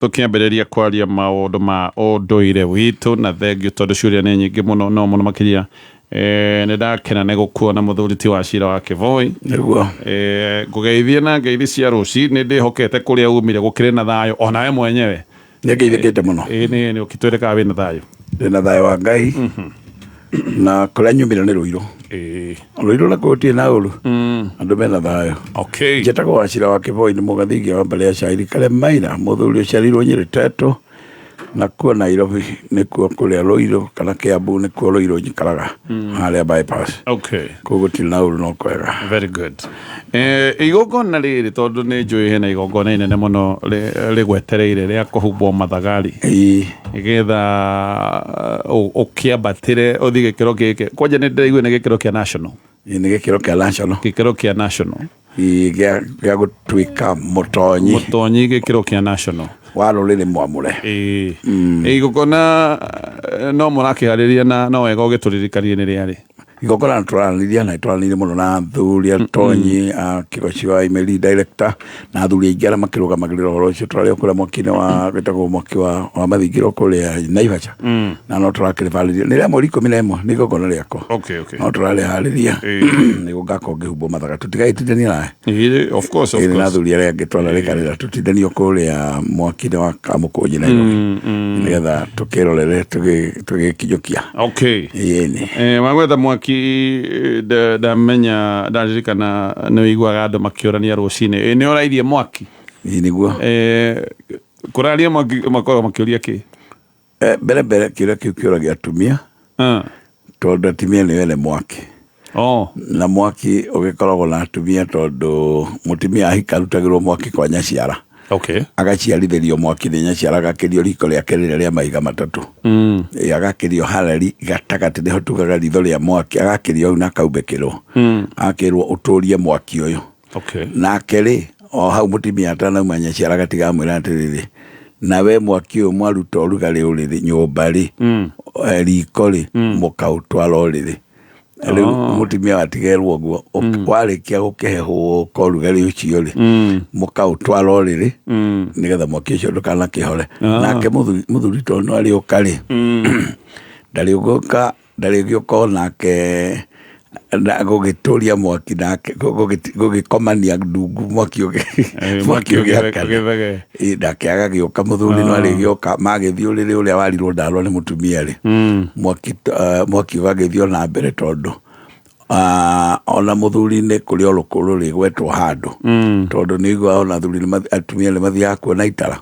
Tũkĩambĩrĩria kwaria maũndũ ma ũndũire witũ, na thengiũ tondũ ciũria nĩ nyingĩ mũno, no mũno makĩria nĩ ndakena nĩ gũkuona mũthuri ti wa cira wa Kĩboi. Nĩguo. Ngũgeithie na ngeithi cia rũcinĩ, ndĩhokete kũrĩa umire gũkĩrĩ na thayũ onawe mwenyewe. Nĩ ngeithĩkĩte mũno. Ĩĩ, nĩ ũkĩtwĩre kana wĩna thayũ. Ndĩna thayũ wa Ngai. Na kũrĩa nyumire nĩ Rũirũ. Rũirũ na gũtirĩ na ũru. Andũ mena thayũ. Njĩtagwo Wachira wa Kĩboi, nĩ mũgathingia wa mbarĩ ya Cairi Karemaira, mũthuri ũciarĩirwo Nyĩrĩ Tetũ, na kuo Nairobi nĩkuo kũrĩa Rũirũ kana Kĩambu nĩkuo Rũirũ njikaraga harĩa bypass. Kũu gũtirĩ na ũru, no kwega. Very good. Igongona rĩrĩ, tondũ nĩ njũĩ hena igongona inene mũno rĩgwetereire rĩa kũhumbwo mathagari nĩgetha ũkĩambatĩre ũthiĩ gĩkĩro gĩkĩ. Kwanja nĩ ndĩraigua nĩ gĩkĩro kĩa national. Ĩĩ, nĩ gĩkĩro kĩa national. Gĩkĩro kĩa national. Ĩĩ, gĩa gũtuĩka mũtonyi. Mũtonyi gĩkĩro kĩa national. Wa rũrĩrĩ mwamũre. Ĩĩ. Igongona no mũrakĩharĩria na no wega ũgĩtũririkanie nĩ rĩarĩ. Igongona tũranĩria na tũranĩire mũno na athuri atonyi a Kĩgoci wa Imeri director na athuri aingĩ arĩa makĩrũgamagĩrĩra ũhoro ũcio. Tũrarĩ o kũrĩa mwaki-inĩ wa wĩtagwo mwaki wa mathingĩro kũrĩa Naivasha, na no tũrakĩrĩbarĩria nĩ rĩa mweri 11, nĩ igongona rĩakwa. No tũrarĩharĩria nĩguo ngakorwo ngĩhumbwo mathaga, tũtigagĩtindania nawe. Ĩĩ, of course, of Ĩĩ, na course. athuri arĩa angĩ twanarĩkanĩra tũtindanio kũrĩa mwaki-inĩ wa Kamũkũnji Nairobi nĩgetha tũkĩrorere tũgĩkinyũkia. Ĩĩ. Wagwetha mwaki, ndamenya ndaririkana nĩ ũiguaga andũ makĩũrania rũcinĩ, nĩ ũrairie mwaki? Ĩĩ, nĩguo. Kũraria mwaki makoragwo makĩũria kĩ? Mbere mbere kĩũria kĩu kĩũragia atumia, tondũ atumia nĩo ene mwaki. Na mwaki ũgĩkoragwo na atumia tondũ mũtumia ahika arutagĩrwo mwaki kwa nyaciara. Agaciarithĩrio mwaki nĩ nyaciara, agakĩrio riko rĩake rĩrĩa rĩa mahiga matatũ. Ĩ, agakĩrio harari gatagatĩ, nĩho tugaga ritho rĩa mwaki, agakĩrio hau na akaumbĩkĩrwo. Akĩrwo ũtũrie mwaki ũyũ. Nake rĩ, o hau mũtumia atanauma nyaciara agatiga amwĩra atĩrĩrĩ, nawe mwaki ũyũ mwaruta ũrugarĩ ũrĩrĩ nyũmba rĩ, riko rĩ, mũkaũtwara ũrĩrĩ. Rĩu mũtumia watigerwo ũguo, warĩkia gũkĩhehũka ũrugarĩ ũcio rĩ, mũkaũtwara ũrĩrĩ nĩgetha mwaki ũcio ndũkanakĩhore. Nake mũthuri tondũ no arĩũka rĩ, ndarĩũka ndarĩgĩũka onake na gũgĩtũria mwaki nake gũgĩkomania ndungu mwaki mwaki mwaki ũgĩakana. Ũgĩthege. Ĩ, nake agagĩũka mũthuri no arĩgĩũka magĩthiĩ ũrĩrĩ ũrĩa warirwo ndarwo nĩ mũtumia rĩ, mwaki ũgagĩthiĩ ona mbere tondũ ona mũthuri nĩ kũrĩ o rũkũ rũrĩgwetwo handũ, tondũ nĩ iguaga ona athuri atumia nĩ mathiaga kuona itara,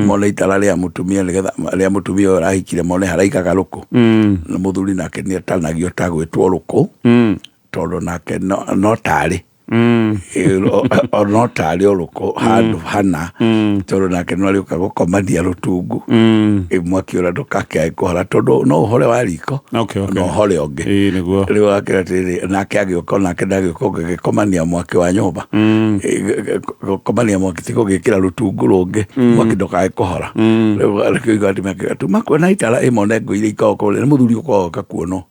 mone itara rĩa mũtumia nĩgetha rĩa mũtumia ũyũ ũrahikire mone haraigaga rũkũ. Na mũthuri nake nĩ etanagio ta gwĩtwo rũkũ, tondũ nake no tarĩ no tarĩ o rũkũ handũ hana, tondũ nake no arĩũka gũkomania rũtungu. Ĩ, mwaki ũrĩa ndũgakĩage kũhora, tondũ no ũhore wa riko na ũhore ũngĩ. Ĩĩ, nĩguo. Rĩu akĩra atĩrĩrĩ, nake agĩũka onake ndagĩũka ũgĩgĩkomania mwaki wa nyũmba. Ĩ, gũkomania mwaki ti gũgĩkĩra rũtungu rũngĩ, mwaki ndũkae kũhora. Rĩu nĩkĩo igua atumia makiuga, tuma kuona itara ĩmwe ngũ iria ikoragwo kũrĩa nĩ mũthuri ũkoragwo oka kuonwo.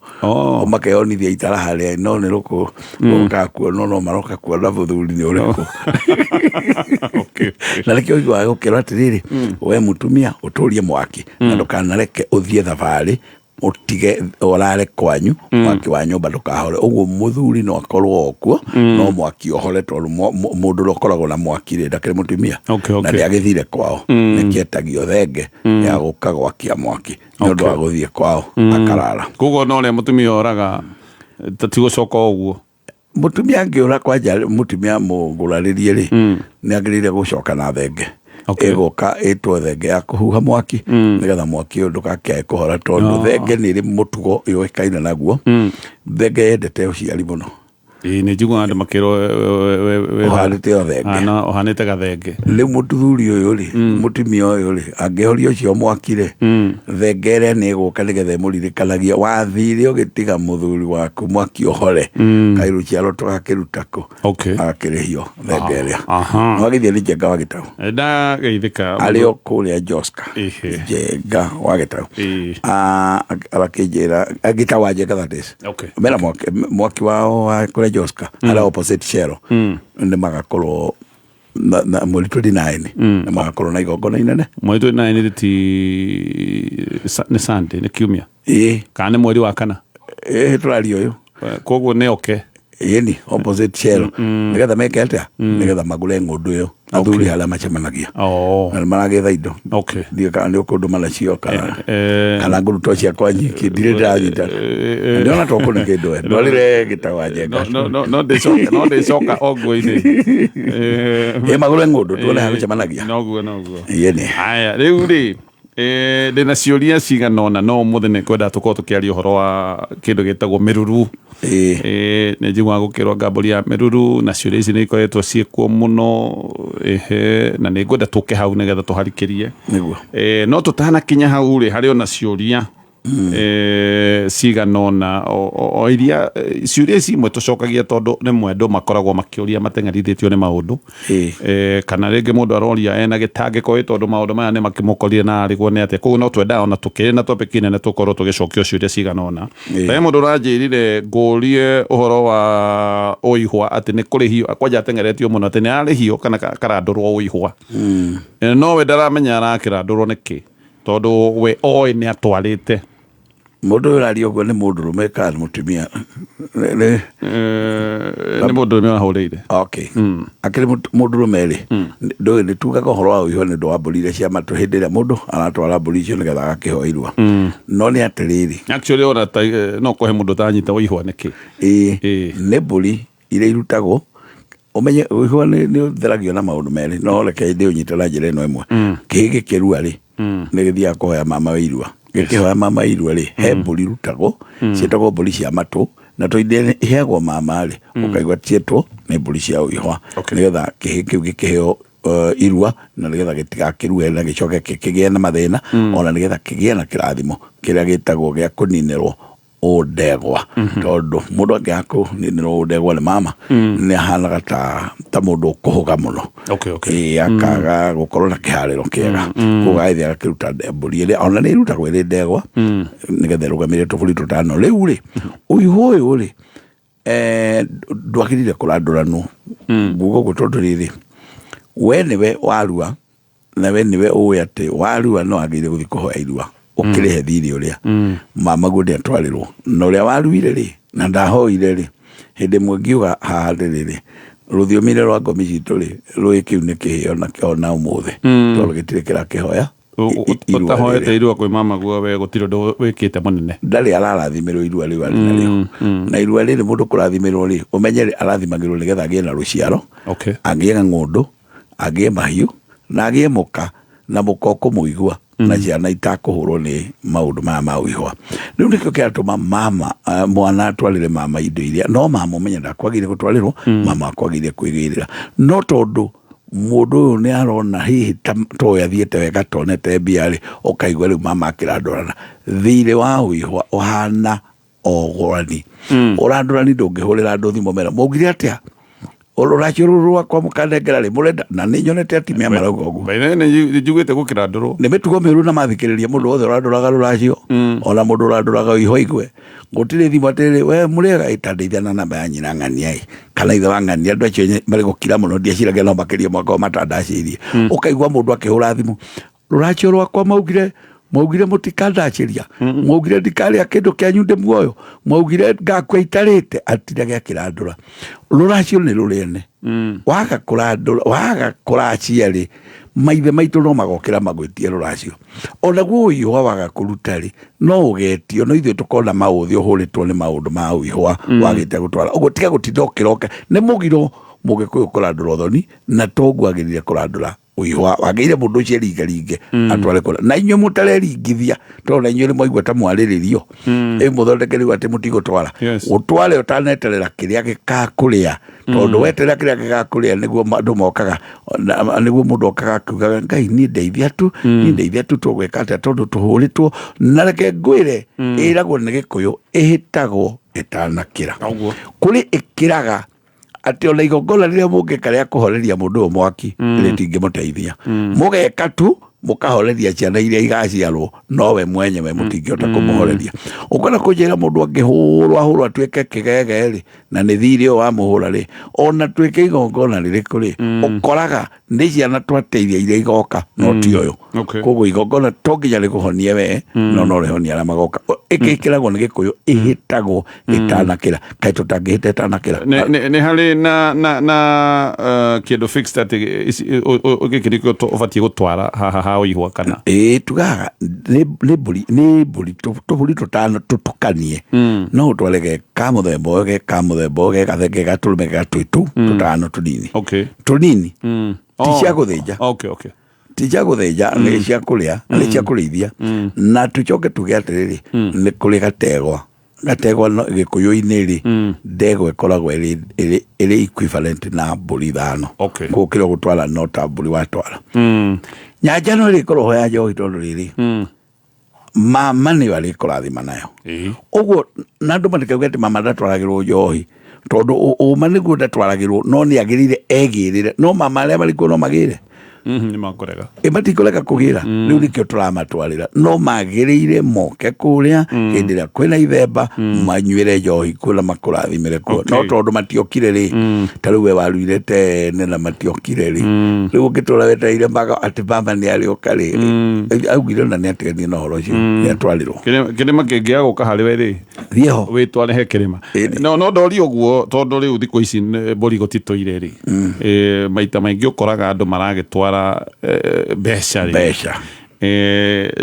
Makeyonithia itara harĩa no nĩ rũkũ rũkaga kuonwo, no maroka kuona mũthuri nĩ ũrĩkũ. Na nĩkĩo ũiguaga gũkĩrwo atĩrĩrĩ, we mũtumia ũtũrie mwaki na ndũkanareke ũthiĩ thabarĩ ũtige ũrare kwanyu, mwaki wa nyũmba ndũkahore. Ũguo mũthuri no akorwo o kuo no mwaki ũhore, tondũ mũndũ ũrĩa ũkoragwo na mwaki rĩ ndakĩrĩ mũtumia. Na ndĩagĩthire kwao, nĩkĩetagio thenge ya gũka gwakia mwaki nĩ ũndũ wa gũthiĩ kwao akarara. Koguo no ũrĩa mũtumia oraga tatigũcoka ũguo. Mũtumia angĩũra kwanja, mũtumia mũgũrarĩrie rĩ, nĩ agĩrĩire gũcoka na thenge. Ĩgũka ĩtwo thenge ya kũhuha mwaki nĩgetha mwaki ũyũ ndũgakĩae kũhora, tondũ thenge nĩ ĩrĩ mũtugo yũĩkaine naguo. Thenge yendete ũciari mũno. Ĩĩ, nĩ njiguaga andũ makĩrwo Ũhanĩte o thenge. Ũhanĩte gathenge. Rĩu mũthuri ũyũ rĩ, mũtumia ũyũ rĩ, angĩhoria ũcio mwaki rĩ, thenge ĩrĩa nĩ ĩgũka nĩgetha ĩmũririkanagie wathire ũgĩtiga mũthuri waku mwaki ũhore, kaĩ rũciaro tũgakĩruta kũ? Agakĩrĩhio thenge ĩrĩa. No agĩthiĩ nĩ Njenga wa Gĩtaũ. Ndageithĩka. Arĩ o kũrĩa Joska. Njenga wa Gĩtaũ. Arakĩnjĩra Gĩtaũ wa Njenga, that is. Mena mwaki wao wa kũrĩa Joska, harĩa opposite Shell, nĩ magakorwo Na mweri 29 na magakorwo na igongona inene. Mweri 29 ti nĩ Sunday, nĩ kiumia? Ĩĩ. Kana nĩ mweri wa kana? Ĩĩ, tũraria ũyũ. Koguo nĩ oke. Ĩni opposite Shell, nĩgetha meke atĩa? Nĩgetha magũre ng'ũndũ ĩyo athuri harĩa macemanagia na nĩ maragetha indo. Ndiũĩ kana nĩ ũkũndũma nacio kana kana ngũrutwo ciakwa nyiki, ndirĩ ndĩranyita, ndĩrona to kũne kĩndũ we ndwarĩre gĩtawa njenga. No ndĩcoka o nguo-inĩ. Ĩ, magũre ng'ũndũ tuone harĩa gũcemanagia. Noguo. Ĩni. Aya, rĩu rĩ, ndĩna ciũria cigana ũna, no ũmũthĩ nĩ kwenda tũkorwo tũkĩaria ũhoro wa kĩndũ gĩtagwo mĩruru. Nĩ njiguaga gũkĩrwo anga mbũri ya mĩruru, na ciũria ici nĩ ikoretwo ciĩkuo mũno, ehe, na nĩ ngwenda tũke hau nĩgetha tũharikĩrie. No tũtanakinya hau rĩ, harĩ ona ciũria cigana ũna, o iria ciũria ici imwe tũcokagia tondũ rĩmwe andũ makoragwo makĩũria mateng'erithĩtio nĩ maũndũ, kana rĩngĩ mũndũ aroria ena gĩtangĩko ĩ tondũ maũndũ maya nĩ makĩmũkorire na arigwo nĩ atĩa. Koguo no twendaga ona tũkĩrĩ na topic nene tũkorwo tũgĩcokio ciũria cigana ũna. He mũndũ ũranjĩrire ngũrie ũhoro wa ũihwa, atĩ nĩ kũrĩhio kwanja ateng'eretio mũno, atĩ nĩ ararĩhio kana karandũrwo ũihwa. No we ndaramenya arakĩrandũrwo nĩkĩ, tondũ we oĩ nĩ atwarĩte. Mũndũ ũyũ ũraria ũguo nĩ mũndũrũme kana nĩ mũtumia? Nĩ mũndũ ũrĩa ũrahũrĩire. Okay, akĩrĩ mũndũrũme rĩ, ndũĩ nĩ tugaga ũhoro wa ũihwa nĩ ũndũ wa mbũri iria cia matũ, hĩndĩ ĩrĩa mũndũ aratwara mbũri icio nĩgetha agakĩhoa irua, no nĩ atĩrĩrĩ, Actually ona ta, no kũhe mũndũ ũtanyita ũihwa nĩkĩ. Ĩĩ. Nĩ mbũri iria irutagwo, ũmenye ũihwa nĩ ũtheragio na maũndũ merĩ, no reke ndĩũnyite na njĩra ĩno ĩmwe. Kĩhĩ gĩkĩrua rĩ, nĩ gĩthiaga kũhoya mama wa irua. Gĩkĩhoya mama wa irua rĩ, he mbũri irutagwo ciĩtagwo mbũri cia matũ, na to iria iheagwo mama rĩ, ũkaigua ciĩtwo nĩ mbũri cia ũihwa, nĩgetha kĩhĩ kĩu gĩkĩheo irua, na nĩgetha gĩtigakĩrue na gĩcoke kĩgĩe na mathĩna, ona nĩgetha kĩgĩe na kĩrathimo kĩrĩa gĩtagwo gĩa kũninĩrwo ũndegwa, tondũ mũndũ angĩaga kũninĩrwo ũndegwa nĩ mama, nĩ ahanaga ta mũndũ ũkũhũga mũno. Ĩĩ, akaga gũkorwo na kĩharĩro kĩega. Koguo agagĩthiĩ agakĩruta mbũri ĩrĩa ona nĩ ĩrutagwo ĩrĩ ndegwa, nĩgetha ĩrũgamĩrĩre tũbũri tũtano. Rĩu rĩ, ũihũ ũyũ rĩ, ndwagĩrĩire kũrandũranwo. Nguga ũguo tondũ rĩrĩ, we nĩwe warua, na we nĩwe ũĩ atĩ warua no wagĩrĩire gũthiĩ kũhoya irua ũkĩrĩhe thirĩ ũrĩa mama guo nĩ atwarĩrwo, na ũrĩa waruire rĩ na ndahoire rĩ. Hĩndĩ ĩmwe ngiuga haha rĩrĩ, rũthiomi-inĩ rwa ngomi citũ rĩ, rũĩ kĩu nĩ kĩheo ona ũmũthĩ, tondũ gĩtirĩ kĩrakĩhoya irua. Ũtahoete rĩrĩ. Irua kwĩ mama guo, we gũtirĩ ũndũ wĩkĩte mũnene. Ndarĩ ararathimĩrwo irua rĩu arĩ narĩo, na irua rĩrĩ mũndũ kũrathimĩrwo rĩ, ũmenye rĩ, arathimagĩrwo nĩgetha agĩe na rũciaro, agĩe na ng'ũndũ, agĩe mahiũ, na agĩe mũka, na mũka ũkũmũigua, na ciana itakũhũrwo nĩ maũndũ maya ma ũihwa. Rĩu nĩkĩo kĩratũma mama, mwana atwarĩre mama indo iria, no mama ũmenye ndakwagĩrĩire gũtwarĩrwo, mama akwagĩrĩire kwĩgĩrĩra, no tondũ mũndũ ũyũ nĩ arona hihi ta ũyũ athiĩte wega tonete mbia rĩ, ũkaigua rĩu mama akĩrandũrana. Thirĩ wa ũihwa ũhana ogwani ũrandũrani, ndũngĩhũrĩra andũ thimũ mera maugire atĩa rũracio rũrũ rwakwa mũkanengera rĩ mũrenda, na nĩ nyonete atumia marauga ũguo. Nĩ njiguĩte gũkĩrandũrwo. Nĩ mĩtugo mĩũru, na mathikĩrĩria mũndũ wothe ũrandũraga rũracio, ona mũndũ ũrandũraga ũihwa igue gũtirĩ thimũ atĩrĩrĩ, we mũrĩega ĩtandeithia na namba ya nyina ng'ania ĩ kana ithe wa ng'ania. Andũ acio marĩ gũkira mũno, ndiaciragia no makĩria mwaka ũyũ matandacĩirie. Ũkaigua mũndũ akĩhũra thimũ, rũracio rwakwa maugire mũtikandacĩria, maugire ndikarĩa kĩndũ kĩanyu ndĩ muoyo, maugire ngakua itarĩte, atindage akĩrandũra. Rũracio nĩ rũrĩene, waga kũrandũra, waga kũracia rĩ, maithe maitũ no magokĩra magwĩtie rũracio. Onaguo ũihwa waga kũruta rĩ, no ũgetio, no ithuĩ tũkona maũthĩ ũhũrĩtwo nĩ maũndũ ma ũihwa wagĩte gũtwara ũguo. Tiga gũtinda ũkĩroka, nĩ mũgiro mũgĩkũyũ kũrandũra ũthoni, na toguo agĩrĩire kũrandũra ũihwa, wagĩrĩire mũndũ ũcio eringaringe atware kũra. Na inyuĩ mũtareringithia, tondũ na inyuĩ nĩ mwaigua ta mwarĩrĩrio ĩ, mũthondeke rĩu atĩ mũtigũtwara. Ũtware ũtaneterera kĩrĩa gĩkakũrĩa, tondũ weterera kĩrĩa gĩgakũrĩa nĩguo andũ mokaga, nĩguo mũndũ okaga akiugaga, "Ngai niĩ ndeithia tu, niĩ ndeithia tu, tũgwĩka atĩa tondũ tũhũrĩtwo?" Na reke ngwĩre, ĩragwo nĩ Gĩkũyũ, ĩhĩtagwo ĩtanakĩra. Kũrĩ ĩkĩraga atĩ ona igongona rĩrĩa mũngĩka rĩa kũhoreria mũndũ ũyũ mwaki rĩtingĩmũteithia, mũgeka tu. Mũkahoreria ciana iria igaciarwo, nowe mwenyewe mũtingĩhota kũmũhoreria. Ũkwenda kũnjĩra mũndũ angĩhũrwo ahũrwo atuĩke kĩgege rĩ, na nĩ thirĩ ũyũ wamũhũra rĩ, ona tuĩke igongona rĩrĩkũ rĩ, ũkoraga nĩ ciana twateithia iria igoka, no ti ũyũ. Koguo igongona to nginya rĩkũhonie we, no no rĩhonie arĩa magoka. Ĩkĩkĩragwo nĩ Gĩkũyũ, ĩhĩtagwo ĩtanakĩra. Kaĩ tũtangĩhĩta ĩtanakĩra? Nĩ harĩ na kĩndũ fixed atĩ gĩkĩ nĩkĩo ũbatiĩ gũtwara haha ha ũihwa kana? Ĩĩ, tugaga nĩ mbũri, nĩ mbũri tũbũri tũtano tũtukanie. No ũtware ge ka mũthemba ũyũ, ge ka mũthemba ũyũ, ge gathenge, gatũrũme, ge gatũĩ, tũu tũtano tũnini. Tũnini. Ti cia gũthĩnja. Ti cia gũthĩnja, nĩ cia kũrĩa, nĩ cia kũrĩithia. Na tũcoke tuge atĩrĩrĩ, nĩ kũrĩ gategwa. Gategwa no Gĩkũyũ-inĩ rĩ, ndegwa ĩkoragwo ĩrĩ equivalent na mbũri 5. Koguo kĩrĩa ũgũtwara no ta mbũri watwara. Nyanja no ĩrĩkorwo ho ya njohi, tondũ rĩrĩ, mama nĩyo arĩkũrathima nayo. Ũguo na andũ matikauge atĩ mama ndatwaragĩrwo njohi, tondũ ũma nĩguo ndatwaragĩrwo, no nĩ agĩrĩire egĩrĩre. No mama arĩa marĩ kuo no magĩre? Nĩ makũrega. Ĩ, matikũrega kũgĩra. Rĩu nĩkĩo tũramatwarĩra, no magĩrĩire moke kũrĩa hĩndĩ ĩrĩa kwĩna ithemba, manyuĩre njohi kuo na makũrathimĩre kuo. No tondũ matiokire rĩ, ta rĩu we waruire tene na matiokire rĩ, rĩu ũngĩtũra wetereire maga atĩ mama nĩ arĩũka rĩ, augire ona nĩ atiganire na ũhoro ũcio, nĩ atwarĩrwo. Kĩrĩma kĩngĩaga gũka harĩ we rĩ, thiĩ ho. Wĩtware he kĩrĩma. No ndori ũguo, tondũ rĩu thikũ ici mbũri gũtitũire rĩ, maita maingĩ ũkoraga andũ maragĩtwara mbeca rĩ. Mbeca.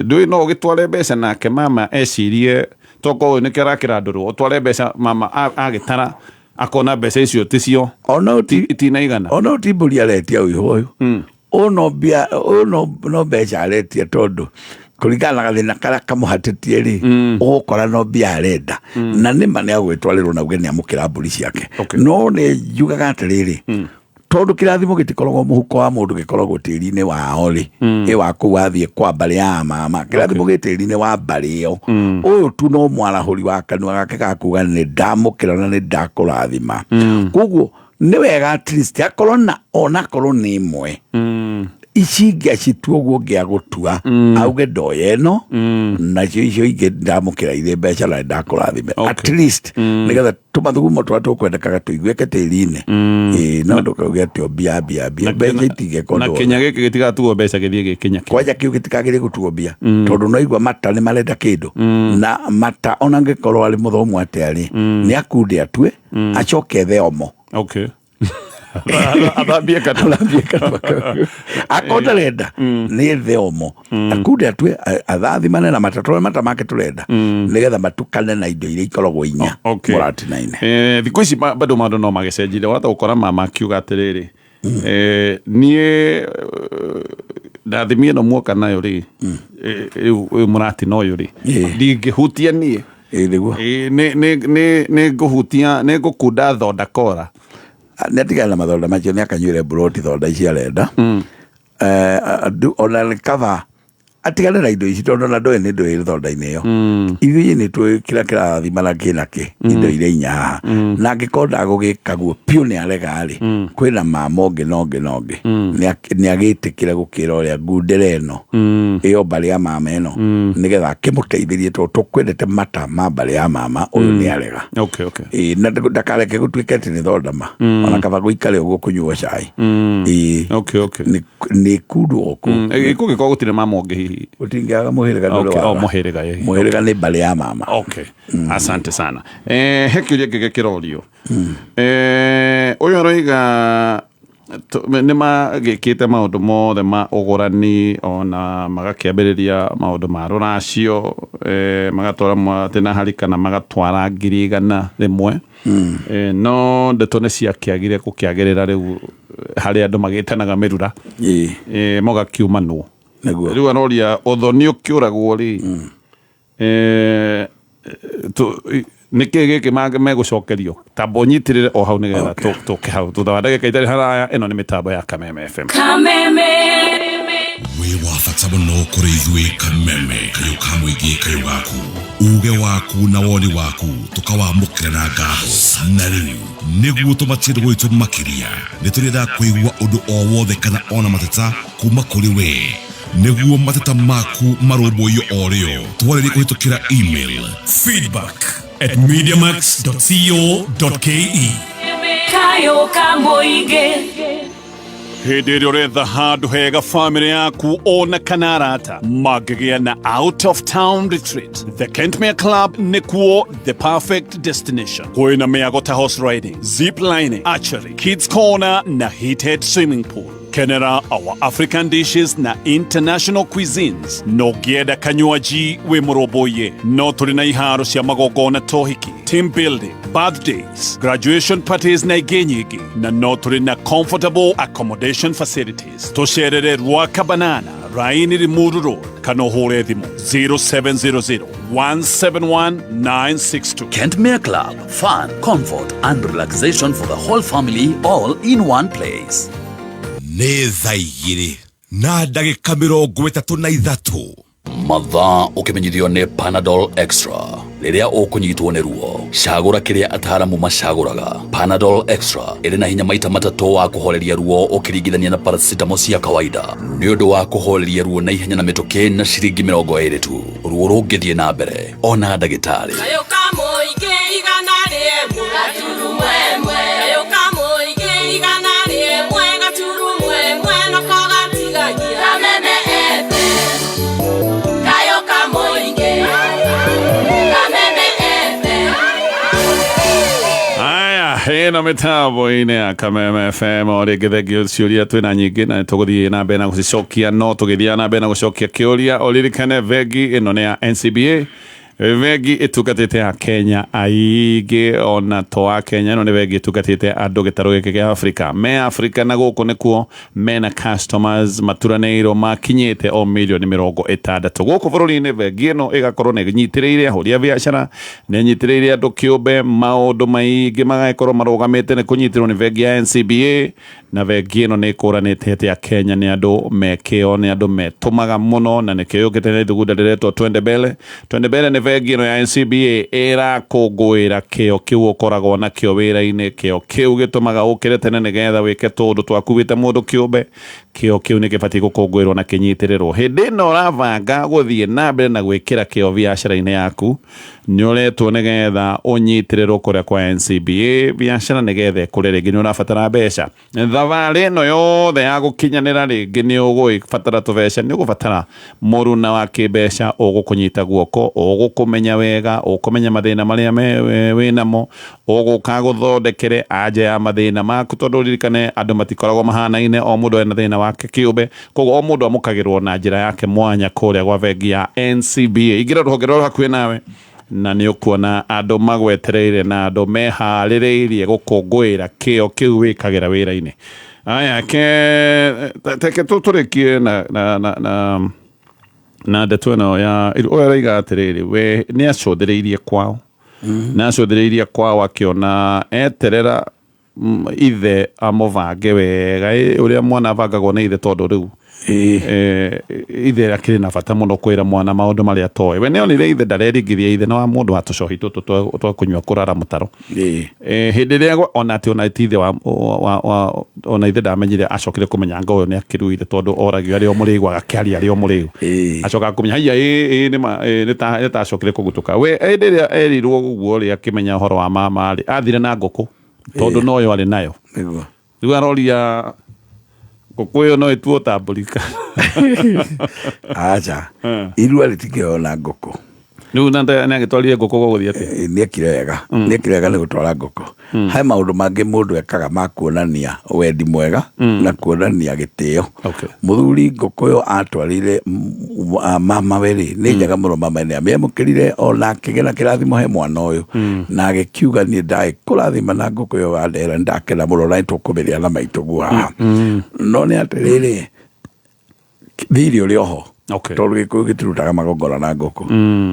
Ndũĩ no ũgĩtware mbeca nake mama ecirie tokorwo ũyũ nĩkĩo arakĩra ndũrũ, ũtware mbeca mama agĩtara akona mbeca icio ticio. Ona itinaigana. Ona ti mbũri aretia ũyũ ũyũ no mbia, ũyũ no mbeca aretia, tondũ kũringana na gathĩna karĩa kamũhatĩtie rĩ, ũgũkora no mbia arenda, na nĩma nĩ agwĩtwarĩrwo na uge nĩ amũkĩra mbũri ciake. No nĩ njugaga atĩrĩrĩ, tondũ kĩrathimo gĩtikoragwo mũhuko wa mũndũ, gĩkoragwo tĩri-inĩ wao rĩ, ĩ wa kũu wathiĩ kwa mbarĩ ya mama, kĩrathimo gĩ tĩri-inĩ wa mbarĩ ĩyo. Ũyũ tu no mwarahũri wa kanua gake ga kuga nĩ ndamũkĩra na nĩ ndakũrathima. Koguo nĩ wega at least akorwo na onakorwo nĩ ĩmwe, ici ingĩ acitua ũguo ũngĩ agũtua, auge ndoya ĩno, nacio icio ingĩ ndamũkĩra irĩ mbeca na ndakũrathime. At least nĩgetha tũmathugumo tũrĩa tũkwendekaga tũiguĩke tĩri-inĩ. Ĩĩ, no ndũkauge atĩ o mbia mbia mbia, mbeca itingĩka na ũndũ. Kĩnya gĩkĩ gĩtigatuo mbeca, gĩthiĩ gĩkinya. Kwanja kĩu gĩtikagĩrĩire gũtuo mbia, tondũ no igua mata nĩ marenda kĩndũ, na mata ona angĩkorwo arĩ mũthomu atĩa rĩ, nĩ akunde atue, acoke ethe omo. Athambie kanua. Athambie kanua kau. Akorwo ndarenda, nĩ ethe omo, akunde atue, athathimane na mata, tondũ mata make tũrenda nĩgetha matukane na indo iria ikoragwo inya mũratina-inĩ. Thikũ ici bado maũndũ no magĩcenjire, wahota gũkora mama akiuga atĩrĩrĩ, niĩ ndathimi ĩno muoka nayo rĩ, rĩu ũyũ mũratina ũyũ rĩ, ndingĩhutia niĩ. Ĩĩ, nĩguo. Nĩ ngũhutia, nĩ ngũkunda thonda kora. Nĩ atigane na mathonda macio, nĩ akanyuĩre mburoti thonda ici arenda. Ona nĩ kaba atigane na indo ici, tondũ ona ndũĩ nĩ ndũĩ thonda-inĩ ĩyo. Ithuĩ nĩ tũĩ kĩrĩa kĩrathimana kĩna kĩ indo iria inya haha, na angĩkorwo ndagũgĩka guo piũ, nĩ arega rĩ, kwĩna mama ũngĩ na ũngĩ na ũngĩ, nĩ agĩtĩkĩre gũkĩra ũrĩa ngundĩra ĩno ĩyo mbarĩ ya mama ĩno, nĩgetha akĩmũteithĩrie, tondũ tũkwendete mata ma mbarĩ ya mama ũyũ nĩ arega. Ĩĩ, na ndakareke gũtuĩke atĩ nĩ thondama, ona kaba gũikare ũguo kũnyua cai. Ĩĩ. Nĩ kundwo kũu. Kũngĩkorwo gũtirĩ mama ũngĩ hihi? Gũtingĩaga mũhĩrĩga, ndũrĩ waga. Mũhĩrĩga, ĩĩ. Mũhĩrĩga nĩ mbarĩ ya mama. Okay, asante sana. He kĩũria kĩngĩ kĩrorio. Ũyũ aroiga nĩ magĩkĩte maũndũ mothe ma ũgũrani, ona magakĩambĩrĩria maũndũ ma rũracio, magatwara atĩ na harika na magatwara 100,000, no ndeto nĩ ciakĩagire gũkĩagĩrĩra rĩu harĩa andũ magĩtanaga mĩrura, mũgakiumanwo. Rĩu aroria ũthoni ũkĩũragwo rĩ, nĩkĩ gĩkĩ megũcokerio? Tamba ũnyitĩrĩre o hau nĩgetha tũke hau thutha wa ndagĩka itarĩ haraya. Ĩno nĩ mĩtambo ya Kameme FM. Kameme. Wĩ wa bata mũno kũrĩ ithuĩ Kameme, kayũ ka mũingĩ, kayũ gaku, uge waku na woni waku tũkawamũkĩra na ngatho. Na rĩu nĩguo tũmatie ndũgũ itũ makĩria, nĩ tũrĩendaga kũigua ũndũ o wothe kana ona mateta kuma kũrĩ we. Nĩguo mateta maku marũmbũiyo o rĩo, twarĩrie kũhĩtũkĩra email feedback@mediamax.co.ke. Kayũ ka mũingĩ. Hĩndĩ ĩrĩa ũretha handũ hega famĩlĩ yaku ona kana arata mangĩgĩa na out of town retreat, The Kentmere Club nĩkuo the perfect destination. Kwĩna mĩago ta horse riding, zip lining, archery, kids corner na heated swimming pool. Kenera our African dishes na international cuisines. No ngĩenda kanywaji wĩ mũrũmbũiye. No tũrĩ na iharo cia magongona tohiki, team building, birthdays, graduation parties na ingĩ nyingĩ. Na no tũrĩ na comfortable accommodation facilities. Tũcerere Ruaka Banana, Raini Limuru Road, kana ũhũre thimũ 0700 171 962. Kentmere Club, fun, comfort, and relaxation for the whole family, all in one place. Nĩ thaa igĩrĩ na ndagĩka mĩrongo ĩtatũ na ithatũ. Mathaa ũkĩmenyithio nĩ Panadol Extra. Rĩrĩa ũkũnyitwo nĩ ruo, cagũra kĩrĩa ataaramu macagũraga. Panadol Extra ĩrĩ na hinya maita matatũ wa kũhoreria ruo ũkĩringithania na paracetamol cia kawaida. Nĩ ũndũ wa kũhoreria ruo na ihenya na mĩtũkĩ na ciringi mĩrongo ĩrĩ tu. Ruo rũngĩthiĩ na mbere, ona ndagĩtarĩ. Kayũ ka mũingĩ igana rĩmwe gaturumo ĩmwe. Kayũ ka mũingĩ igana rĩmwe gaturumo ĩmwe nako gatigagia. Kameme FM. Kayũ ka mũingĩ. Kameme FM. Aya, ĩno mĩtambo-inĩ ya Kameme FM. O rĩngĩ thengio ciũria twĩna nyingĩ na tũgũthiĩ na mbere na gũcicokia, no tũgĩthiaga na mbere na gũcokia kĩũria, ũririkane bengi ĩno nĩ ya NCBA, bengi ĩtungatĩte a Kenya aingĩ ona to a Kenya. Ĩno nĩ bengi ĩtungatĩte andũ gĩtarũ gĩkĩ kĩa Afrika, me Afrika na gũkũ nĩkuo mena customers maturanĩirwo makinyĩte o mirioni mĩrongo ĩtandatũ gũkũ bũrũri-inĩ. Bengi ĩno ĩgakorwo nĩ ĩnyitĩrĩire ahũri a biacara, nĩ ĩnyitĩrĩire andũ kĩũmbe, maũndũ maingĩ magagĩkorwo marũgamĩte nĩ kũnyitĩrwo nĩ bengi ya NCBA. Na bengi ĩno nĩ ĩkũranĩte atĩ a Kenya nĩ andũ mekĩo, nĩ andũ metũmaga mũno, na nĩkĩo yũkĩte na ithugunda rĩretwo Twende Mbele. Twende Mbele nĩ bengi ĩno ya NCBA ĩrakũngũĩra kĩo kĩu ũkoragwo nakĩo wĩra-inĩ, kĩo kĩu gĩtũmaga ũkĩre tene nĩgetha wĩke tũũndũ twaku wĩ ta mũndũ kĩũmbe. Kĩo kĩu nĩ gĩbatiĩ gũkũngũĩrwo na kĩnyitĩrĩrwo. Hĩndĩ ĩno ũrabanga gũthiĩ na mbere na gwĩkĩra kĩo biacara-inĩ yaku, nĩ ũretwo nĩgetha ũnyitĩrĩrwo kũrĩa kwa NCBA biacara nĩgetha ĩkũre. Rĩngĩ nĩ ũrabatara mbeca, thabarĩ ĩno yothe ya gũkinyanĩra, rĩngĩ nĩ ũgũbatara tũbeca, nĩ ũgũbatara mũruna wa kĩmbeca ũgũkũnyita guoko, ũgũkũmenya wega, ũkũmenya mathĩna marĩa wĩnamo, ũgũka gũthondekere anja ya mathĩna maku, tondũ ũririkane andũ matikoragwo mahanaine, o mũndũ ena thĩna wake kĩũmbe. Koguo o mũndũ amũkagĩrwo na njĩra yake mwanya kũrĩa gwa bengi ya NCBA. Ingĩra rũhonge rũrĩa hakuhĩ nawe na nĩ ũkuona andũ magwetereire na andũ meharĩrĩirie gũkũngũĩra kĩo kĩu wĩkagĩra wĩra-inĩ. Aya, ke teke tũrĩkie na ndeto ĩno ya ũyũ araiga atĩrĩrĩ, we nĩ acũthĩrĩirie kwao, nĩ acũthĩrĩirie kwao akĩona eterera ithe amũbange wega, ũrĩa mwana abangagwo nĩ ithe, tondũ rĩu ithe akĩrĩ na bata mũno kwĩra mwana maũndũ marĩa atoĩ. We nĩonire ithe ndareringithia, ithe nĩ wa mũndũ wa tũcohi tũtũ twa kũnyua kũrara mũtaro. Hĩndĩ ĩrĩa ona atĩ ona ti ithe wa ona ithe ndamenyire, acokire kũmenya anga ũyũ nĩ akĩruire, tondũ oragio arĩ o mũrĩu, agakĩaria arĩ o mũrĩu. Acoka kũmenya haiya, ĩ nĩ ma nĩ ta acokire kũgutũka. We hĩndĩ ĩrĩa erirwo ũguo rĩ, akĩmenya ũhoro wa mama rĩ, athire na ngũkũ tondũ noyo arĩ nayo. Rĩu aroria ngũkũ ĩyo no ĩtuo ta mbũri? Aca, irua rĩtikĩheo na ngũkũ. Rĩu na nĩ agĩtwarire ngũkũ gũgũthiĩ atĩa? Nĩekire wega, nĩekire wega nĩ gũtwara ngũkũ. He maũndũ mangĩ mũndũ ekaga ma kuonania wendi mwega na kuonania gĩtĩo. Mũthuri ngũkũ ĩyo atwarire mama we rĩ, nĩ njega mũno. Mama nĩ amĩamũkĩrire ona akĩgĩa na kĩrathimo he mwana ũyũ, na agĩkiuga niĩ ndagĩkũrathima na ngũkũ ĩyo wandehera, nĩ ndakena mũno na nĩtũkũmĩrĩa na maitũ guo haha. No nĩ atĩrĩrĩ, thirĩ ũrĩ oho, tondũ gĩkũyũ gĩtirutaga magongona na ngũkũ,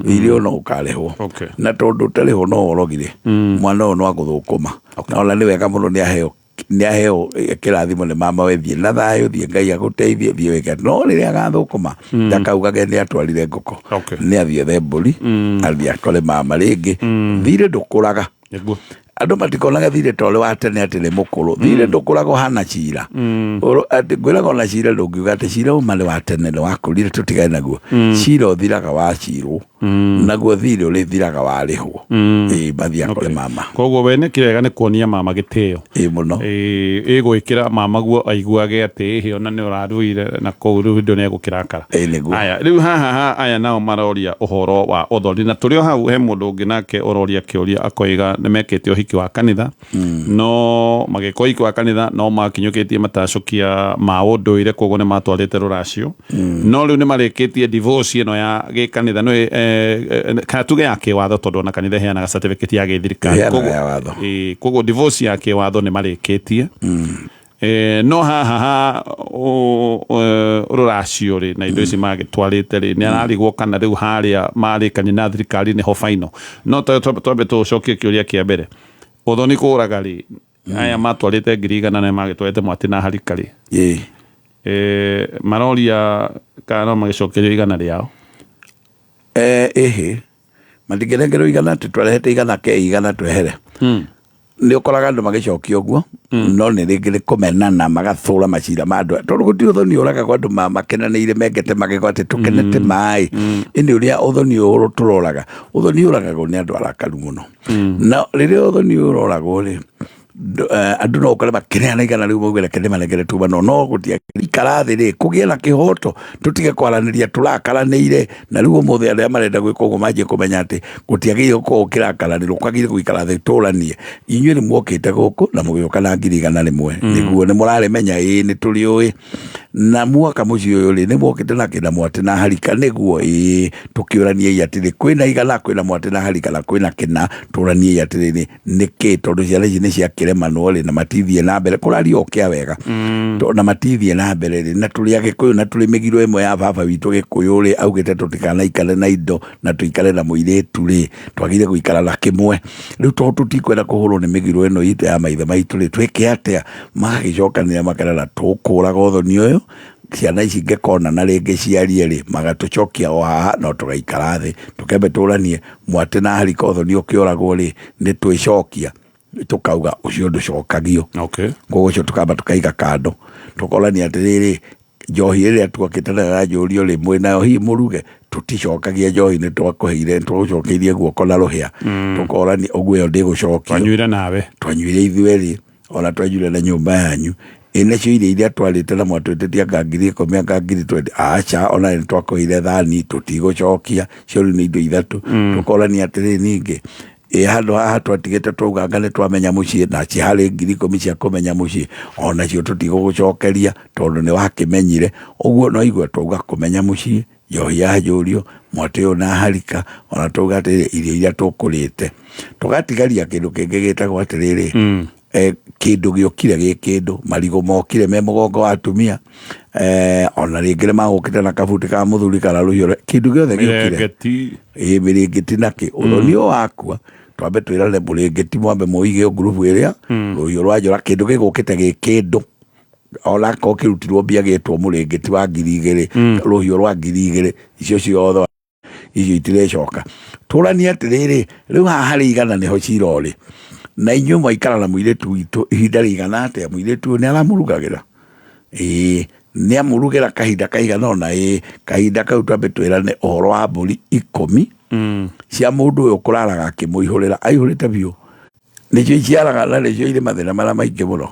thirĩ ũyũ no ũkarĩhwo. Na tondũ ũtarĩhwo no worogire mwana ũyũ, no agũthũkũma. Na ona nĩ wega mũno nĩ aheo kĩrathimo nĩ mama we, thiĩ na thayũ, thiĩ Ngai agũteithie, thiĩ wĩke. No rĩrĩa agathũkũma, ndakaugage nĩ atwarire ngũkũ. Nĩ athiĩ ethe mbũri, athiĩ akore mama rĩngĩ. Thirĩ ndũkũraga. Andũ matikonaga thirĩ ta ũrĩ wa tene atĩ nĩ mũkũrũ. Thirĩ ndũkũraga ũhana cira. Atĩ ngwĩraga ona cira ndũngiuga atĩ cira uma nĩ wa tene nĩ wakũrire tũtigane naguo. Cira ũthiraga wacirwo. Naguo thirĩ ũrĩthiraga warĩhwo. Ĩĩ mathiĩ akore mama. Koguo we nĩ kĩrega nĩ kuonia mama gĩtĩo. Ĩĩ mũno. Ĩĩ ĩgwĩkĩra mama guo aiguage atĩ ĩhĩ ona nĩ ũraruire na kũu rĩu hĩndĩ ĩyo nĩ egũkĩrakara. Ĩĩ nĩguo. Aya rĩu haha ha aya nao maroria ũhoro wa ũthoni na tũrĩ o hau he mũndũ ũngĩ nake ũroria kĩũria akoiga nĩ mekĩte ũhiki wa kanitha no magĩka ũhiki wa kanitha no makinyũkĩtie matacũkia ma ũndũire koguo nĩ matwarĩte rũracio no rĩu nĩ marĩkĩtie divorce ĩno ya gĩkanitha nĩ kana tuge ya kĩwatho tondũ ona kanitha ĩheanaga certificate ya gĩthirikari. Ĩheanaga Koguo- ya watho. Ĩĩ, koguo divorce ya kĩwatho nĩ marĩkĩtie no haha ha rũracio rĩ na indo ici magĩtwarĩte rĩ nĩ ararigwo kana rĩu harĩa marĩkanie na thirikari nĩho final. No twambe tũcokie kĩũria kĩa mbere, ũthoni kũraga rĩ, aya matwarĩte 100,000 na magĩtwarĩte mwatĩ na harika rĩ, maroria kana no magĩcokerio 100 rĩao. Ĩhĩ matingĩnengerwo 100 atĩ twarehete 100 ke 100 twehere. Nĩ ũkoraga andũ magĩcokia ũguo, no nĩ rĩngĩ nĩ kũmenana magathũra macira ma andũ, tondũ gũtirĩ ũthoni ũragagwo andũ makenanĩire mengete magĩkwo atĩ tũkenete maĩ. Ĩndĩ ũrĩa ũthoni ũyũ tũroraga, ũthoni ũragagwo nĩ andũ arakaru mũno. Na rĩrĩa ũthoni ũyũ ũroragwo rĩ, andũ no ũkore makĩneana 100 rĩu mauge reke ndĩmanengere tuma, no gũtiikara thĩ rĩ kũgĩe na kĩhoto, tũtige kwaranĩria tũrakaranĩire. Na rĩu ũmũthĩ arĩa marenda gwĩka ũguo manjie kũmenya atĩ gũtiagĩrĩire gũkorwo ũkĩrakaranĩrwo, kwagĩrĩire gũikara thĩ tũranie. Inyuĩ nĩ muokĩte gũkũ na mũgĩũka na 100,000, nĩguo nĩ mũrarĩmenya, ĩĩ nĩ tũrĩũĩ. Na muoka mũciĩ ũyũ rĩ, nĩ muokĩte na kĩna mwatĩ na harika, nĩguo ĩĩ tũkĩũraniei atĩrĩ, kwĩna 100, kwĩna mwatĩ na harika, na kwĩna kĩna, tũraniei atĩrĩrĩ nĩkĩ, tondũ ciana ici nĩ ciakĩremanwo rĩ, na matithiĩ na mbere kũraria o kĩa wega. Na matithiĩ na mbere rĩ, na tũrĩ Agĩkũyũ na tũrĩ mĩgiro ĩmwe ya baba witũ Gĩkũyũ rĩ, augĩte tũtikanaikare na indo na tũikare na mũirĩtu rĩ, twagĩrĩire gũikara na kĩmwe. Rĩu tondũ tũtikwenda kũhũrwo nĩ mĩgiro ĩno itũ ya maithe maitũ rĩ, twĩke atĩa? Magagĩcokanĩrĩra makerana tũkũraga ũthoni ũyũ, ciana ici ingĩkona na rĩngĩ ciarie rĩ, magatũcokia o haha, no tũgaikara thĩ tũkembe tũranie mwatĩ na harika ũthoni ũkĩũragwo rĩ, nĩ twĩcokia tũkauga ũcio ndũcokagio. Koguo ũcio tũkamba tũkaiga kando, tũkorania atĩrĩrĩ, njohi ĩrĩa twakĩte nayo ya njũrio rĩ, mwĩnayo hihi mũruge, tũticokagia njohi, nĩ twakũheire, twagũcokeirie guoko na rũhĩa. Tũkorania ũguo ĩyo ndĩgũcokio. Twanyuire nawe. Twanyuire ithuerĩ, ona twanyuire na nyũmba yanyu. Ĩ nacio irio iria twarĩte na mwatwĩtĩtie anga 10,000 anga 20,000, aca, ona nĩ twakũheire thani, tũtigũcokia. Cio rĩu nĩ indo ithatũ. Tũkorania atĩrĩ ningĩ, ĩ handũ haha twatigĩte twauga anga nĩ twamenya mũciĩ, na ciharĩ 10,000 cia kũmenya mũciĩ, onacio tũtigũgũcokeria tondũ nĩ wakĩmenyire. Ũguo no igua twauga kũmenya mũciĩ, njohi ya njũrio, mwatĩ ũyũ na harika, ona twauga atĩrĩrĩ, irio iria tũkũrĩte. Tũgatigaria kĩndũ kĩngĩ gĩtagwo atĩrĩrĩ, kĩndũ gĩokire gĩ kĩndũ, marigũ mokire me mũgongo wa atumia, ona rĩngĩ nĩ magũkĩte na kabuti ka mũthuri kana rũhiũ, kĩndũ gĩothe gĩokire. Mĩrĩngĩti. Ĩĩ, mĩrĩngĩti nakĩ. Ũthoni ũyũ wakua, twambe twĩrane mũrĩngĩti mwambe mũige ngurubu ĩrĩa, rũhiũ rwa njora, kĩndũ gĩgũkĩte gĩ kĩndũ. Ona akorwo kĩrutirwo mbia gĩtwo mũrĩngĩti wa 2,000, rũhiũ rwa 2,000, icio ciothe icio itirecoka. Tũranie atĩrĩrĩ, rĩu haha harĩ 100 nĩho cira ũrĩ. Na inyuĩ mwaikara na mũirĩtu witũ ihinda rĩigana atĩa? Mũirĩtu ũyũ nĩ aramũrugagĩra? Ĩĩ, nĩ amũrugĩra kahinda kaigana ũna? Ĩĩ, kahinda kau twambe twĩrane ũhoro wa mbũri 10 cia mũndũ ũyũ kũraraga akĩmũihũrĩra, aihũrĩte biũ. Nĩcio iciaraga na nĩcio irĩ mathĩna marĩa maingĩ mũno.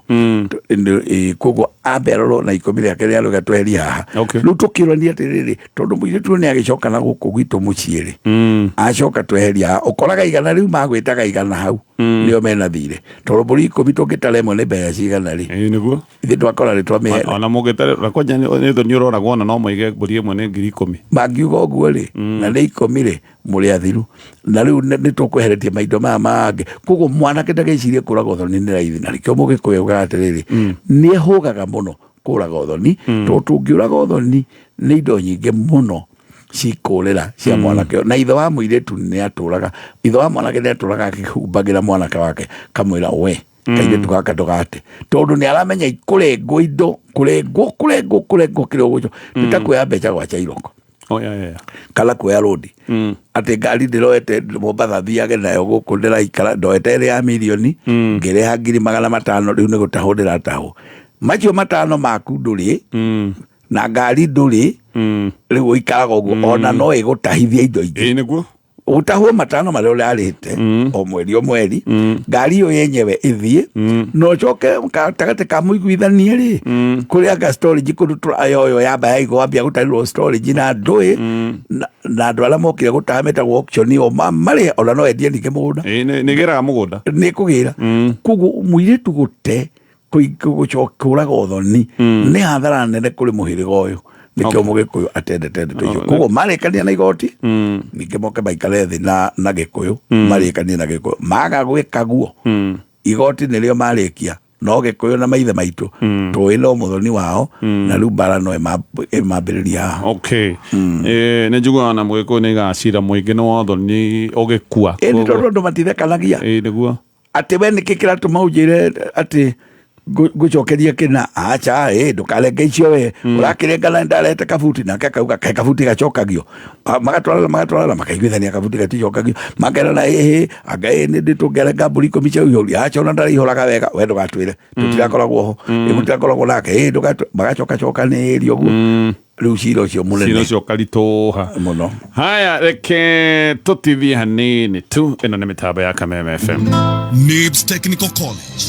Koguo ambe arorwo na 10 rĩake rĩa rũga tweherie haha. Rĩu tũkĩũrania atĩrĩrĩ, tondũ mũirĩtu ũyũ nĩ agĩcoka na gũkũ gwitũ mũciĩ rĩ, acoka tweheria haha, ũkoraga 100 rĩu magwĩtaga 100 hau, nĩo mena thirĩ. Tondũ mbũri 10 tũngĩtara ĩmwe nĩ mbeca cigana rĩ? Ĩĩ, nĩguo. Ithuĩ twakora nĩ twamĩhe. Ona mũngĩtara, na kwanja nĩ ũthoni ũroragwo ona no moige mbũri ĩmwe nĩ 10,000. Mangiuga ũguo rĩ, na nĩ 10 rĩ, mũrĩ athiru. Na rĩu nĩ tũkweheretie maindo maya mangĩ. Koguo mwanake ndagecirie kũraga ũthoni nĩ raithi, na nĩkĩo mũgĩkũyũ augaga atĩrĩrĩ, nĩ ehũgaga mũno kũraga ũthoni, tondũ tũngĩũraga ũthoni nĩ indo nyingĩ mũno cikũrĩra cia mwanake ũyũ. Na ithe wa mũirĩtu nĩ atũraga, ithe wa mwanake nĩ atũraga akĩhumbagĩra mwanake wake, kamwĩra we kairĩtu gaka ndũgate, tondũ nĩ aramenya ikũrengwo indo, kũrengwo, kũrengwo, kũrengwo kĩrĩa ũgũco. Nĩ ta kuoya mbeca gwa Chairoko. Oh, yeah, yeah, yeah. Kana kuoya rũni atĩ ngari ndĩroete Mombatha thiage nayo gũkũ ndĩraikara, ndoete ĩrĩ ya mirioni, ngĩrĩha 500,000, rĩu nĩ gũtahwo ndĩratahwo. Macio matano maku ndũrĩ na ngari ndũrĩ, rĩu ũikaraga ũguo, ona no ĩgũtahithia indo ingĩ. Ĩĩ nĩguo. Ũtahwo matano marĩa ũrarĩte o mweri o mweri, ngari ĩyo yenyewe ĩthiĩ, na ũcoke gatagatĩ ka mũiguithanie rĩ, kũrĩ anga storage kũndũ tũrayoyo yamba yaigwo, wambia gũtarĩrwo storage na ndũĩ na andũ arĩa mokire gũtaha metagwo auction, o marĩhe, ona no endie ningĩ mũgũnda. Ĩĩ nĩ gĩraga mũgũnda. Nĩ kũgĩra. Koguo mũirĩtu gũte kũraga ũthoni nĩ hathara nene kũrĩ mũhĩrĩga ũyũ, nĩkĩo mũgĩkũyũ atendete ndeto icio. Koguo marĩkania na igoti, ningĩ moke maikare thĩ na gĩkũyũ, marĩkanie na gĩkũyũ. Maga gwĩka guo, igoti nĩrĩo marĩkia, no gĩkũyũ na maithe maitũ tũĩ no mũthoni wao, na rĩu mbara no ĩmambĩrĩria haha. Okay. Nĩ njiguaga na mũgĩkũyũ nĩ igacira mũingĩ nĩ wathoni ũgĩkua. Ĩĩ, nĩ tondũ andũ matithekanagia. Ĩĩ nĩguo. Atĩ we nĩkĩ kĩratũma ũnjĩre atĩ ngũcokeria kĩna? Acha, ĩ ndũkarenge icio, we ũrakĩrenga na ndarete kabuti, nake akauga kaĩ kabuti gacokagio. Magatwarana magatwarana, makaiguithania kabuti gaticokagio, makerana ĩhĩ anga ĩ nĩ tũngĩarenga mbũri 10 cia ũihũri. Acha, ona ndaraihũraga wega, we ndũgatwĩre tũtirakoragwo ho, ĩ mũtirakoragwo nake, ĩ ndũgatwĩre, magacokacokanĩria ũguo, rĩu cira ũcio cira mũnene ũcio ũkaritũha mũno. Haya, reke tũtithie hanini tu. Ĩno nĩ mĩtambo ya Kameme FM. Nibs Technical College.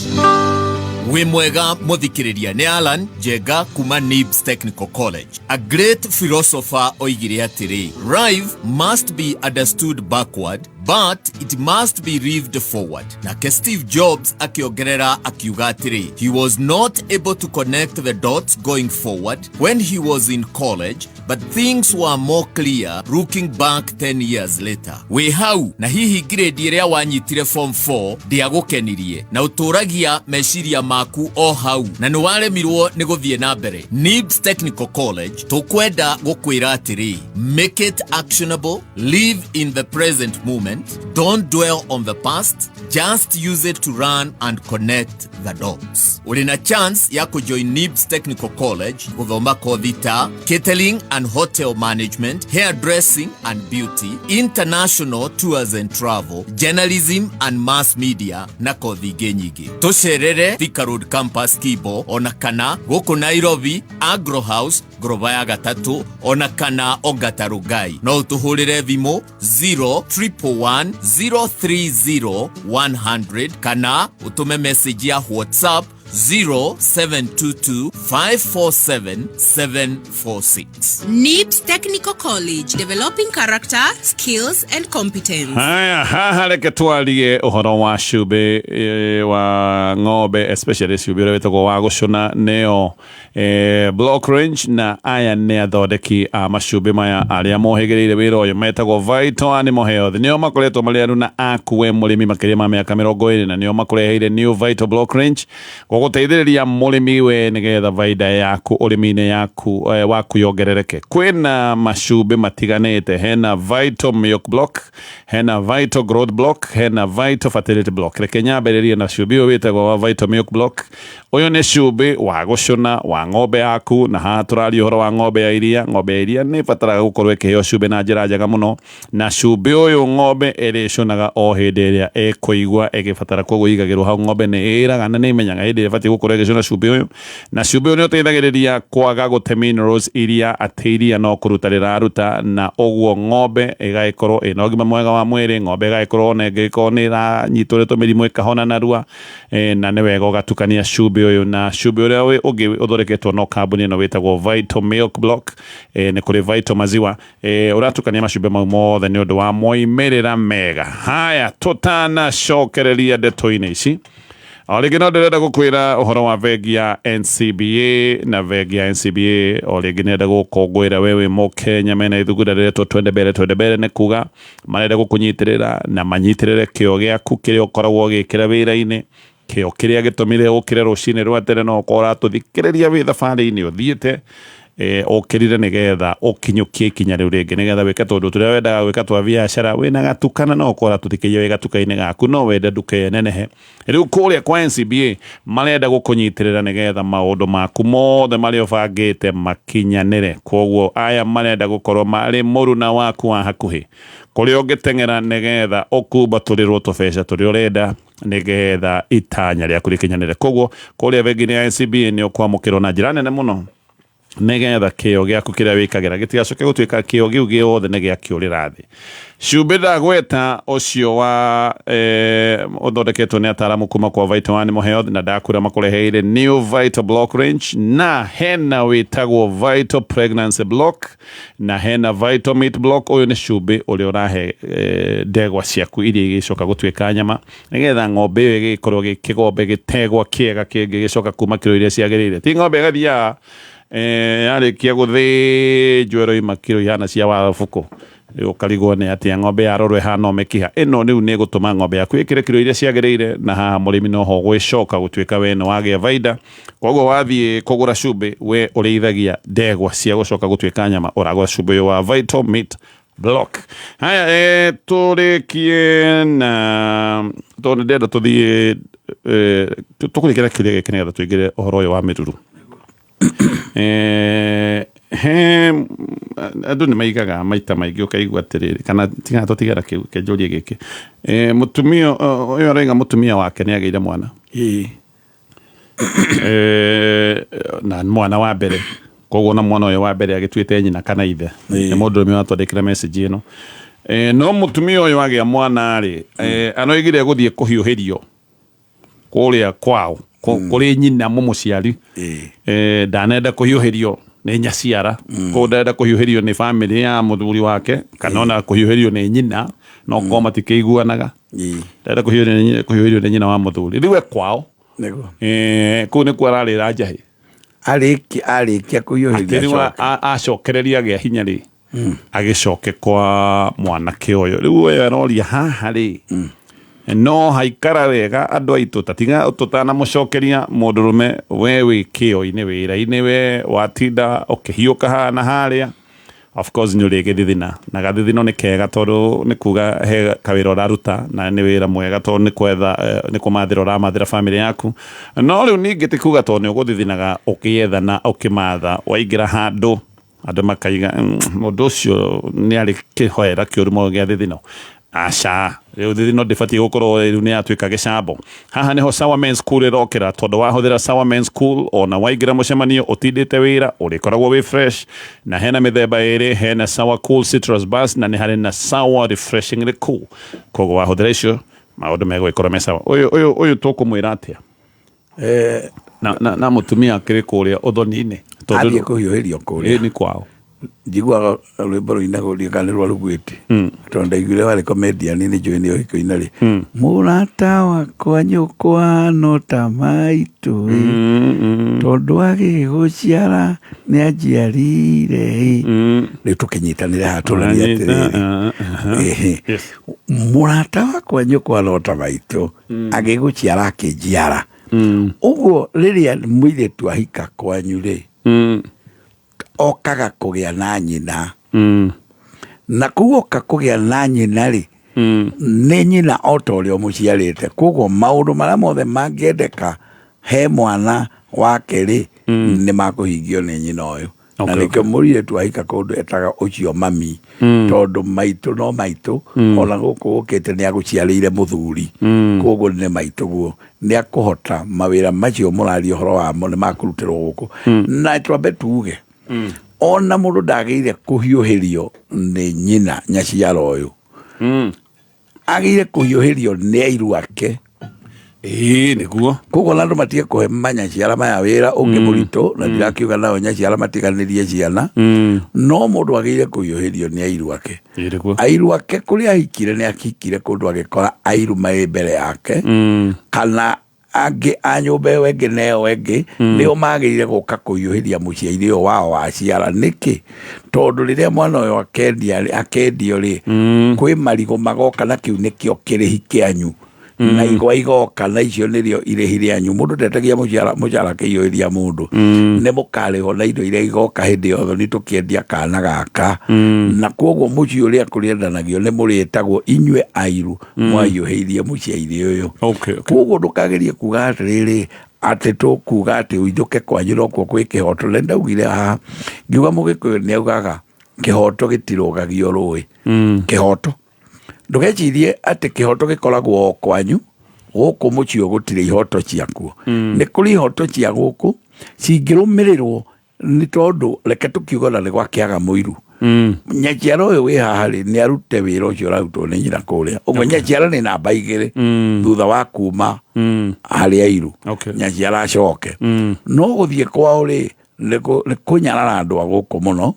Wĩ mwega mũthikĩrĩria, nĩ Alan Njenga kuma Nibs Technical College. A great philosopher oigire atĩrĩ, "Life must be understood backward, but it must be lived forward." Nake Steve Jobs akĩongerera akiuga atĩrĩ, he was not able to connect the dots going forward when he was in college, but things were more clear looking back 10 years later. Wĩ hau na hihi grade ĩrĩa wanyitire form 4 ndĩagũkenirie, na ũtũragia meciria maku o hau na nĩ waremirwo nĩ gũthiĩ na mbere, Nibs Technical College tũkwenda gũkwĩra atĩrĩ, make it actionable, live in the present moment, don't dwell on the past, just use it to run and connect the dots. Ũrĩ na chance ya kũjoin Nibs Technical College gũthoma kothi ta catering and hotel management, hairdressing and beauty, international tours and travel, journalism and mass media na kothi ingĩ nyingĩ. Tũcerere Thika Road Campus Kibo, ona kana gũkũ Nairobi Agro House ngoroba ya gatatũ, ona kana Ongata Rongai. No ũtũhũrĩre thimũ 0 111 030 100 kana ũtũme message ya WhatsApp 0722 547 746. NIBS Technical College, developing character, skills, and competence. Haya, haha reke twarie ũhoro wa cumbĩ wa ng'ombe, especially cumbĩ ũrĩa wĩtagwo wa gũcũna, nĩo Block Range, na aya nĩ athondeki a macumbĩ maya arĩa mohĩgĩrĩire wĩra ũyũ metagwo Vital Animal Health. Nĩo makoretwo marĩ aruna aku we mũrĩmi makĩria ma mĩaka 20, na nĩo makũreheire New Vital Block Range gũgũteithĩrĩria mũrĩmi we nĩgetha baida yaku ũrĩmi-inĩ yaku waku yongerereke. Kwĩna macumbĩ matiganĩte: hena Vital Milk Block, hena Vital Growth Block, hena Vital Fertility Block. Reke nyambĩrĩrie na cumbĩ ũyũ wĩtagwo wa Vital Milk Block. Ũyũ nĩ cumbĩ wa gũcũna wa ng'ombe yaku, na haha tũraria ũhoro wa ng'ombe ya iria. Ng'ombe ya iria nĩ ĩbataraga gũkorwo ĩkĩheo cumbĩ na njĩra njega mũno, na cumbĩ ũyũ ng'ombe ĩrĩcũnaga o hĩndĩ ĩrĩa ĩkũigua ĩgĩbatara. Koguo igagĩrwo hau, ng'ombe nĩ ĩraga na nĩ ĩmenyaga hĩndĩ ĩrĩa ĩbatiĩ gũkorwo ĩgĩcũna cumbĩ ũyũ, na cumbĩ ũyũ nĩ ũteithagĩrĩria kwaga gũte minerals iria atĩ iria no kũruta rĩraruta, na ũguo ng'ombe ĩgagĩkorwo ĩna ũgima mwega wa mwĩrĩ, ng'ombe ĩgagĩkorwo ona ĩngĩgĩkorwo nĩ ĩranyitwo nĩ tũmĩrimũ ĩkahona narua. Na nĩ wega ũgatukania cumbĩ ũyũ na cumbĩ ũrĩa ũngĩ ũthondeketwo no kambuni ĩno wĩtagwo Vital Milk Block. Nĩ kũrĩ Vital Maziwa. Ũratukania macumbĩ mau mothe nĩ ũndũ wa moimĩrĩra mega. Haya, tũtanacokereria ndeto-inĩ ici, o rĩngĩ no ndĩrenda gũkwĩra ũhoro wa bengi ya NCBA, na bengi ya NCBA o rĩngĩ nĩrenda gũkũngũĩra we wĩ mũkenya. Mena ithugunda rĩretwo Twende Mbere. Twende Mbere nĩ kuga marenda gũkũnyitĩrĩra na manyitĩrĩre kĩo gĩaku kĩrĩa ũkoragwo ũgĩkĩra wĩra-inĩ, kĩo kĩrĩa gĩtũmire ũkĩre rũcinĩ rwa tene no ũkorwo ũratũthikĩrĩria wĩ thabarĩ-inĩ ũthiĩte. Ũkĩrire nĩgetha ũkinyũkie ikinya rĩu rĩngĩ, nĩgetha wĩke tũndũ tũrĩa wendaga gwĩka twa biacara wĩna gatukana, no ũkorwo tũtikĩiyo wĩ gatuka-inĩ gaku, no wende nduka ĩyo ĩnenehe. Rĩu kũrĩa kwa NCBA marenda gũkũnyitĩrĩra nĩgetha maũndũ maku mothe marĩa ũbangĩte makinyanĩre. Koguo aya marenda gũkorwo marĩ mũruna waku wa hakuhĩ, kũrĩa ũngĩteng'era nĩgetha ũkumbatũrĩrwo tũbeca tũrĩa ũrenda nĩgetha itanya rĩaku rĩkinyanĩre. Koguo kũrĩa bengi-inĩ ya NCBA nĩ ũkwamũkĩrwo na njĩra nene mũno, nĩgetha kĩo gĩaku kĩrĩa wĩkagĩra gĩtigacoke gũtuĩka kĩo gĩu gĩothe nĩ gĩakĩũrĩra thĩ. Cumbĩ ndagweta ũcio wa ũthondeketwo nĩ ataaramu kuma kwa Vital Animal Health, na ndakura makũreheire New Vital Block Range, na hena wĩtagwo Vital Pregnancy Block, na hena Vital Meat Block. Ũyũ nĩ cumbĩ ũrĩa ũrahe ndegwa ciaku iria igĩcoka gũtuĩka nyama, nĩgetha ng'ombe ĩyo ĩgĩkorwo gĩ kĩgombe gĩtegwa kĩega kĩngĩgĩcoka kuma kiro iria ciagĩrĩire. Ti ng'ombe ĩgathiaga yarĩkia gũthĩnjwo ĩroima kiro ihana cia warabũkũ, rĩu ũkarigwo nĩ atĩa ng'ombe yarorwo ĩhana o mĩkiha. Ĩno rĩu nĩ ĩgũtũma ng'ombe yaku ĩkĩre kiro iria ciagĩrĩire, na haha mũrĩmi noho gwĩcoka gũtuĩka we nĩ wagĩa baida. Koguo wathiĩ kũgũra cumbĩ, we ũrĩithagia ndegwa cia gũcoka gũtuĩka nyama, ũragũra cumbĩ ũyũ wa Vital Meat Block. Haya, tũrĩkie na tondũ ndĩrenda tũthiĩ, tũkũrĩkĩra kĩũria gĩkĩ nĩgetha tũingĩre ũhoro ũyũ wa mĩruru. He andũ nĩ maigaga maita maingĩ ũkaigua atĩrĩrĩ, kana tiga tũtigera kĩu, kĩnjũrie gĩkĩ. Mũtumia ũyũ aroiga mũtumia wake nĩ agĩire mwana. Na mwana wa mbere, koguo na mwana ũyũ wa mbere agĩtuĩte nyina kana ithe. Nĩ mũndũ ũmwe watwandĩkĩra message ĩno. No mũtumia ũyũ agĩa mwana rĩ, aroigire gũthiĩ kũhiũhĩrio kũrĩa kwao, kũrĩ nyina mũmũciari. Ndanenda kũhiũhĩrio nĩ nyaciara, koguo ndarenda kũhiũhĩrio nĩ family ya mũthuri wake, kana ona kũhiũhĩrio nĩ nyina, no korwo matikĩiguanaga. Ndarenda kũhiũhĩrio nĩ nyina wa mũthuri. Rĩu e kwao. Kũu nĩkuo ararĩra njahĩ. Arĩkia kũhiũhĩria Atĩ rĩu acoke. Acokereria agĩa hinya rĩ, agĩcoke kwa mwanake ũyũ. Rĩu ũyũ aroria haha rĩ, no haikara wega andũ aitũ, ta tiga tũtanamũcokeria mũndũrũme, we wĩ kĩo-inĩ wĩra-inĩ, we watinda ũkĩhiũka haha na harĩa, of course nĩ ũrĩgĩthithina, na gathithino nĩ kega tondũ nĩ kuga he kawĩra ũraruta, na nĩ wĩra mwega tondũ nĩ kwetha, nĩ kũmathĩra ũramathĩra family yaku. No rĩu ningĩ ti kuga tondũ nĩ ũgũthithinaga ũkĩetha na ũkĩmatha, waingĩra handũ andũ makaiga, mũndũ ũcio nĩ arĩ kĩhoera kĩũru mũno gĩa thithino. Aca, rĩu thithino ndĩbatiĩ gũkorwo rĩu nĩ yatuĩka gĩcambo. Haha nĩho Sawa Men's School ĩrokĩra, tondũ wahũthĩra Sawa Men's School ona waingĩra mũcemanio ũtindĩte wĩra ũrĩkoragwo wĩ fresh. Na hena mĩthemba ĩrĩ, hena Sawa Cool Citrus Burst na nĩ harĩ na Sawa Refreshingly Cool. Koguo wahũthĩra icio maũndũ megũgĩkorwo me sawa. Ũyũ tũkũmwĩra atĩa? Na mũtumia akĩrĩ kũrĩa ũthoni-inĩ. Tondũ Athiĩ kũhiũhĩrio kũrĩa. Ĩ, nĩ kwao. Njiguaga rwĩmbo rũinagwo ndiũĩ kana nĩ rwa Rugwĩti. Tondũ ndaiguire warĩ comedian nĩ njũĩ nĩ ũĩ kũina rĩ. Mũrata wakwa nyũkwa no ta maitũ ĩ. Tondũ agĩgũciara nĩ anjiarire ĩ. Rĩu tũkĩnyitanĩre haha tũranie atĩrĩrĩ. Ĩhĩ. Mũrata wakwa nyũkwa no ta maitũ, agĩgũciara akĩnjiara. Ũguo rĩrĩa mũirĩtu ahika kwanyu rĩ, okaga kũgĩa na nyina. Na kũu oka kũgĩa na nyina rĩ, nĩ nyina o ta ũrĩa ũmũciarĩte. Koguo maũndũ marĩa mothe mangĩendeka he mwana wake rĩ, nĩ makũhingio nĩ nyina ũyũ. Na nĩkĩo mũirĩtu ahika kũndũ etaga ũcio mami, tondũ maitũ no maitũ, ona gũkũ ũkĩte nĩ agũciarĩire mũthuri. Koguo nĩ maitũ guo. Nĩ akũhota mawĩra macio mũraria ũhoro wamo nĩ makũrutĩrwo gũkũ. Na twambe tuge, ona mũndũ ndagĩrĩire kũhiũhĩrio nĩ nyina nyaciara ũyũ. Agĩrĩire kũhiũhĩrio nĩ airu ake. Ĩĩ, nĩguo. Koguo na andũ matige kũhe manyaciara maya wĩra ũngĩ mũritũ, na ndirakiuga nao nyaciara matiganĩrie ciana. No mũndũ agĩrĩire kũhiũhĩrio nĩ airu ake. Ĩĩ, nĩguo. Airu ake kũrĩa ahikire nĩ ahikire kũndũ agĩkora airu marĩ mbere yake. Kana angĩ a nyũmba ĩyo ĩngĩ na ĩyo ĩngĩ, nĩo magĩrĩire gũka kũhiũhĩria mũciari ũyũ wao wa ciara. Nĩkĩ? Tondũ rĩrĩa mwana ũyũ akendio rĩ, kwĩ marigũ magoka na kĩu nĩkĩo kĩrĩhi kĩanyu. Na igwa igoka na icio nĩrĩo irĩhi rĩanyu. Mũndũ ndetagia mũcara akĩiyũrĩria mũndũ. Nĩ mũkarĩhwo na indo iria igoka hĩndĩ ya ũthoni tũkĩendia kana gaka. Na kwoguo mũciĩ ũrĩa kũrĩendanagio nĩ mũrĩtagwo inyuĩ airu mwahiũhĩirie mũciairĩ ũyũ. Kwoguo ndũkagerie kuga atĩrĩrĩ atĩ tũkuga atĩ ũinũke kwanyu nokuo kwĩ kĩhoto. Na ndaugire haha ngiuga Mũgĩkũyũ nĩ augaga kĩhoto gĩtirũgagio rũĩ. Kĩhoto ndũgecirie atĩ kĩhoto gĩkoragwo o kwanyu gũkũ mũciĩ gũtirĩ ihoto ciakuo. Nĩ kũrĩ ihoto cia gũkũ cingĩrũmĩrĩrwo nĩ tondũ reke tũkiuga ona nĩ gwakĩaga mũiru. Nyaciara ũyũ wĩ haha rĩ nĩ arute wĩra ũcio ũrarutwo nĩ nyina kũrĩa ũguo. Nyaciara nĩ namba 2 thutha wa kuma harĩ airu. Nyaciara acoke no gũthiĩ kwao rĩ nĩ kũnyarara andũ a gũkũ mũno.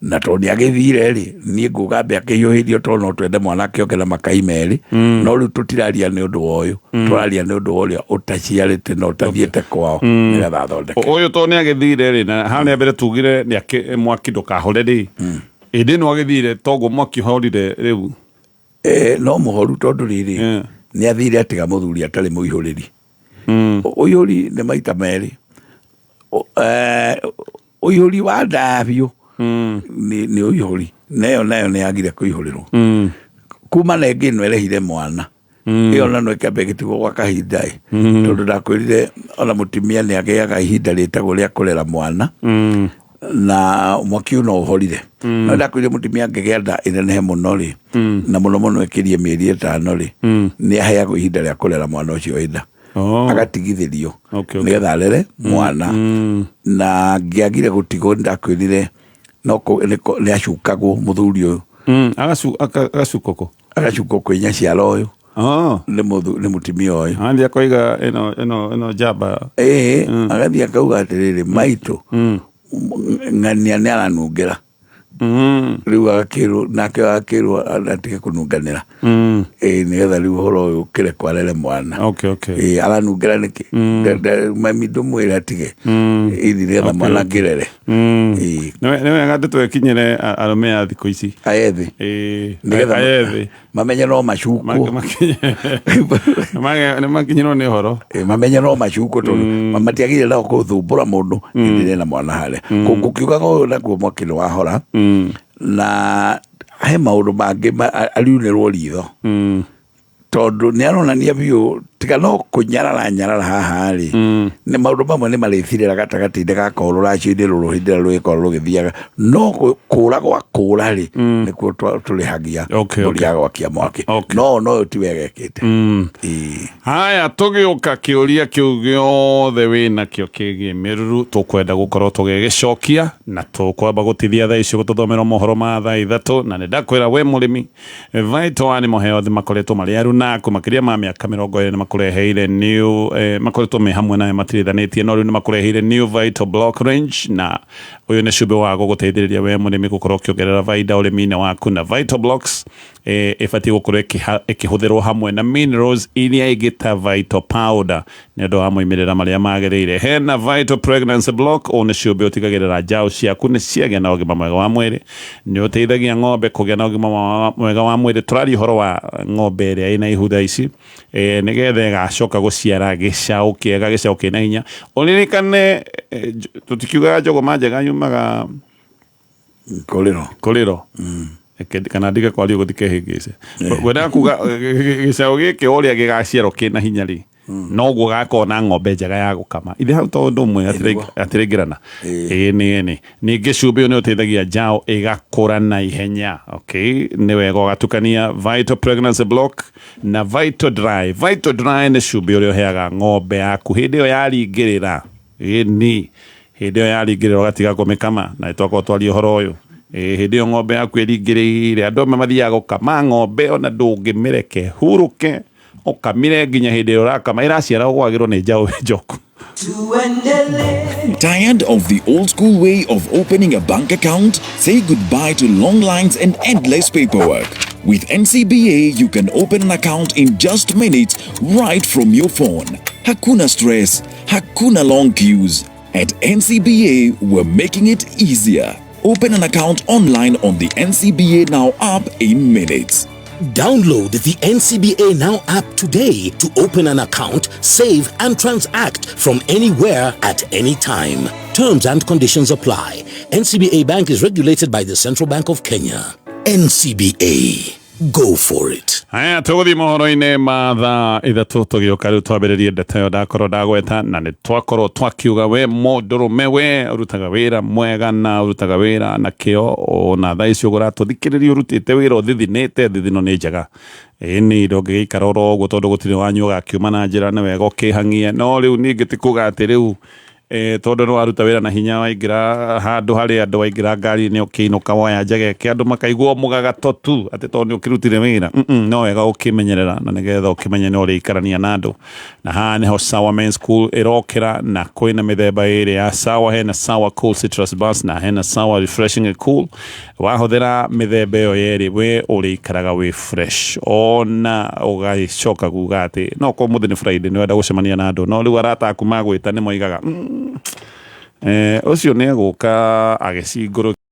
Na tondũ nĩ agĩthire rĩ niĩ nguga mbe akĩhiũhĩrio tondũ no twende mwanake oke na makai merĩ. No rĩu tũtiraria nĩ ũndũ wa ũyũ, tũraria nĩ ũndũ wa ũrĩa ũtaciarĩte na ũtathiĩte kwao nĩgetha athondeke ũyũ. Tondũ nĩ agĩthire rĩ, na harĩa mbere tugire nĩ mwaki ndũkahore rĩ, ĩndĩ no agĩthire toguo mwaki ũhorire rĩu. No mũhoru tondũ rĩrĩ nĩ athire atiga mũthuri atarĩ mũihũrĩri. Ũihũri nĩ maita merĩ. Ũihũri wa nda biũ nĩ ũihũri nayo nayo nĩ yagire kũihũrĩrwo kuma na ĩngĩ ĩno ĩrehire mwana ĩyo na no ĩkĩamba ĩgĩtigwo gwa kahinda ĩ, tondũ ndakwĩrire ona mũtumia nĩ agĩaga ihinda rĩtagwo rĩa kũrera mwana na mwaki ũyũ no ũhorire. No ndakwĩrire mũtumia angĩgĩa nda ĩnenehe mũno rĩ, na mũno mũno ĩkĩrie mĩeri 5 rĩ, nĩ aheagwo ihinda rĩa kũrera mwana ũcio wĩ nda. Agatigithĩrio nĩgetha arere mwana. Na ngĩagire gũtigwo ndakwĩrire no nĩ acukagwo mũthuri ũyũ. Agacukwo kũ? Agacukwo kwĩ nyaciara ũyũ. Nĩ mũtumia ũyũ. Athiĩ akoiga ĩno njamba. Ĩĩ, agathiĩ akauga atĩrĩrĩ, maitũ ng'ania nĩ aranungĩra. Rĩu agakĩrwo nake agakĩrwo atige kũnunganĩra. Ĩĩ, nĩgetha rĩu ũhoro ũyũ ũkĩrekwo arere mwana. Ĩĩ, aranungĩra nĩkĩ? Mami ndũmwĩre atige. Ĩĩ, nĩgetha mwana akĩrere. Ĩĩ. Nĩ wega tũtwekinyĩre arũme a thikũ ici. Aethĩ. Ĩĩ, aethĩ. Mamenye no macukwo. Nĩ makinyĩrwo nĩ ũhoro. Mamenye no macukwo tondũ matiagĩrĩire nao gũthumbũra mũndũ hĩndĩ ĩrĩa ena mwana harĩa. Ngũkiugaga ũyũ naguo mwaki nĩ wahora. Na he maũndũ mangĩ ariunĩrwo ritho. Tondũ nĩ aronania biũ tiga no kũnyarara nyarara haha rĩ, nĩ maũndũ mamwe nĩ marĩthirĩra gatagatĩ-inĩ ga korwo rũracio-inĩ rũrũ hĩndĩ ĩrĩa rũgĩkorwo rũgĩthiaga. No kũra gwa kũra rĩ, nĩkuo tũrĩhagia mbũri ya gwakia mwaki. No no ti wega ĩkĩte. Haya, tũgĩũka kĩũria kĩu gĩothe wĩnakĩo kĩgiĩ mĩruru tũkwenda gũkorwo tũgĩgĩcokia na tũkwamba gũtithia thaa icio gũtũthomera mohoro ma thaa 3. Na nĩ ndakwĩra we mũrĩmi, Vital Animal Health makoretwo marĩ arunaku makĩria ma mĩaka 20 nĩ makũreheire new makoretwo me hamwe nawe matirithanĩtie, no rĩu nĩ makũreheire new Vital Block Range, na ũyũ nĩ cumbĩ wa gũgũteithĩrĩria we mũrĩmi gũkorwo ũkĩongerera baida ũrĩmi-inĩ waku. Na Vital Blocks ĩbatiĩ gũkorwo ĩkĩhũthĩrwo hamwe na minerals iria ingĩ ta Vital Powder nĩ ũndũ wa moimĩrĩra marĩa magĩrĩire. Hena Vital Pregnancy Block, ũũ nĩ cumbĩ ũtigagĩrĩra njaũ ciaku nĩ ciagĩa na ũgima mwega wa mwĩrĩ, nĩ ũteithagia ng'ombe kũgĩa na ũgima mwega wa mwĩrĩ. Tũraria ũhoro wa ng'ombe ĩrĩa ĩna ihu thaa ici, nĩgetha ĩgacoka gũciara gĩcaũ kĩega, gĩcaũ kĩna hinya. Ũririkane tũtikiugaga njũgũma njega yumaga Kũrĩro. Kũrĩro. Kana ndige kwaria ũguo ndikehĩngĩce. Ngwendaga kuga gĩcaũ gĩkĩ o ũrĩa gĩgaciarwo kĩna hinya rĩ, noguo gakorwo na ng'ombe njega ya gũkama. Ithe hau to ũndũ ũmwe atirĩngĩrana. Ĩĩ nĩ. Ningĩ cumbĩ ũyũ nĩ ũteithagia njaũ ĩgakũra na ihenya. Okay, nĩ wega ũgatukania Vital Pregnancy Block na Vital Dry. Vital Dry nĩ cumbĩ ũrĩa ũheaga ng'ombe yaku hĩndĩ ĩyo yaringĩrĩra. Ĩĩ nĩ hĩndĩ ĩyo yaringĩrĩra ũgatiga kũmĩkama, na twakorwo twaria ũhoro ũyũ. Hĩndĩ ĩyo ng'ombe yaku ĩringĩrĩire, andũ amwe mathiaga gũkama ng'ombe ona ndũngĩmĩreke hurũke, ũkamire nginya hĩndĩ ĩrĩa ũrakama ĩraciara ũgwagĩrwo nĩ njaũ njoku. Tired of the old school way of opening a bank account? Say goodbye to long lines and endless paperwork. With NCBA, you can open an account in just minutes right from your phone. Hakuna stress, hakuna long queues. At NCBA, we're making it easier. Open an account online on the NCBA Now app in minutes. Download the NCBA Now app today to open an account, save, and transact from anywhere at any time. Terms and conditions apply. NCBA Bank is regulated by the Central Bank of Kenya. NCBA. Go for it. Haya, tũgũthiĩ mohoro-inĩ ma thaa 3, tũgĩũka rĩu twambĩrĩrie ndeto ĩyo ndakorwo ndagweta, na nĩ twakorwo twakiuga we mũndũrũme, we ũrutaga wĩra mwega na ũrutaga wĩra na kĩo, ona thaa ici ũratũthikĩrĩria ũrutĩte wĩra ũthithinĩte, thithino nĩ njega, ĩni ndũngĩgĩikara oro ũguo tondũ gũtirĩ wanyu ũgakiuma na njĩra, nĩ wega ũkĩhang'ie. No rĩu ningĩ ti kuga atĩ rĩu tondũ nĩ waruta wĩra na hinya, waingĩra handũ harĩ andũ, waingĩra ngari-inĩ, ũkĩinũka, woya njegeke, andũ makaigua mũgagato tu atĩ tondũ nĩ ũkĩrutire wĩra. No wega ũkĩmenyerera na nĩgetha ũkĩmenye nĩ ũrĩikarania na andũ, na haha nĩho Sawa Men's School ĩrokĩra. Na kwĩna mĩthemba ĩrĩ ya Sawa: hena Sawa Cool Citrus Bus na hena Sawa Refreshing and Cool. Wahũthĩra mĩthemba ĩyo yerĩ, we ũrĩikaraga wĩ fresh, ona ũgagĩcoka kuga atĩ no ko mũthĩ nĩ Friday, nĩ wenda gũcemania na andũ, no rĩu arata aku magwĩta nĩ moigaga, ũcio nĩ egũka agĩcingũrũ.